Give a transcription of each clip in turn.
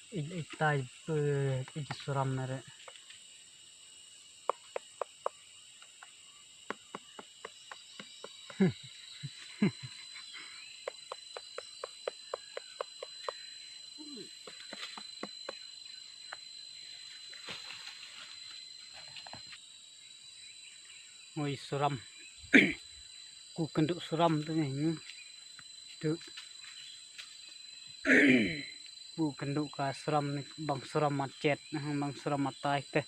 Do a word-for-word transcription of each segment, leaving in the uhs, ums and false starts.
Ij, ij tai pe ij suram na re. Oi, suram. Ku kynduh suram tu ni. Hmm. Tu. Ku kynduh ka suram ni, bang suram ma chet, bang suram ma tai te.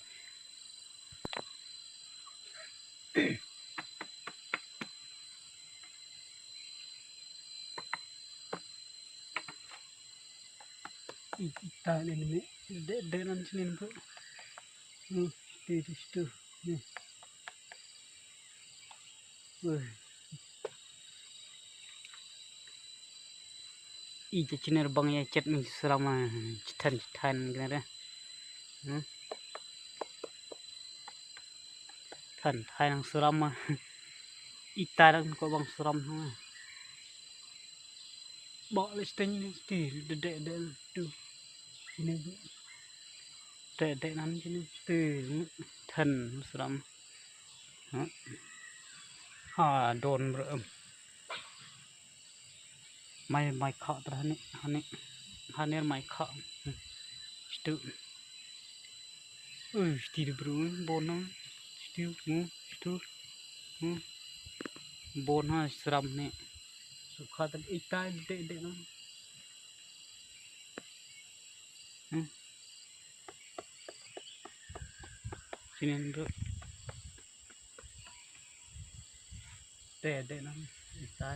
Ita ni ni de de nan sini tu. Hmm, ti ti tu. Ni. Wah. Ih, chinir bang ya chet mi suram, ah, chithan chithan kena re. Hmm. Than thai nang suram, ah. Ita nang ko bang suram, hmm. Ba le sting ni ti de de de tu. Ini de de nan sini ti than suram. Ha. Ha, don bro. Mai, mai kha tra hani, hani. Hani mai kha. Stu. Ui, sti de bro, bon na. Stu, hmm, stu. Hmm. Bon ha suram ni. Sukha tan ita de de na. Hmm. Sini bro. De de na. Ita.